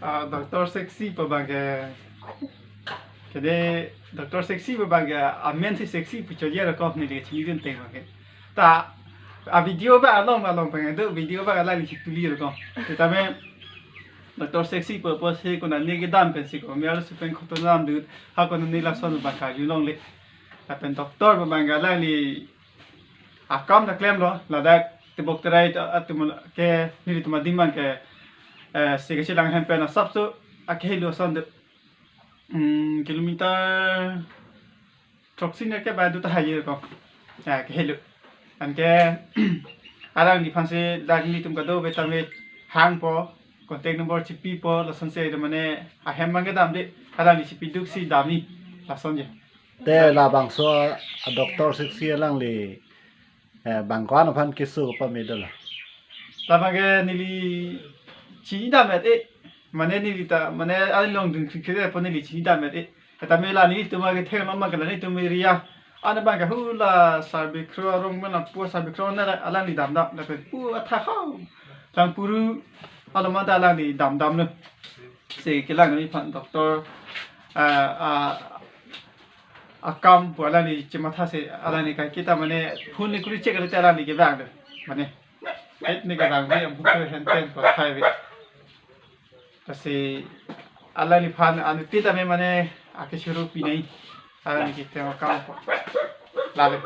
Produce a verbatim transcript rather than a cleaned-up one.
Ah, Doctor Sexy pu abang ke, kede Doctor Sexy pu abang ke, amen si sexy pu choji aro kok neli chinidun teng abang ke. Ta, a video abang along along pengen do, video abang alangli si tuli aro kok. Tame Doctor Sexy pu apotsi konane kedam pensi ko, mi arloso pen koto nam dut, ha konane lason abang karjulongle. Lapen doctor pu abang ke alangli akam ta klemlo, ladak tebok terai ta atum ke nelitum adim abang ke, eh, si kachelang hem pen asapso akehelo ason do. Hmm, kilometer throksi ne ke ba do tahai ko. Ya, kehelo. Anke alangliphan si dak nelitum kadokave tame hangpo, contact number chipipo, lasonsi mane ahem abang kedam de, alangli chipi duksi damji, lasonji. Te labangso a Doctor Sexy alangli, eh, bang ko-an aphan keso pame dolang? Labang ke neli chinidam et e, mane neli ta, mane along dun kri kri po neli chinidam et e. Tame la nelitum ke theng loma ke la nelitum area. Ana abang ke hula Sabikro arong mana pu Sabikro na alangli damdam, lapen pu athak ho. Langpuru aloma ta alangli damdamlo. Si kelang neliphan doctor, ah, ah, akam pu alangli chemathasi alangli kai kita mane phone ni kuri check le alangli kevang do. Mane, et ni kevang bi am buku henten pu thai bi. Lasi alangliphan anuttin tame mane akesuru pinai. Alangli kitem akam pu. Lale.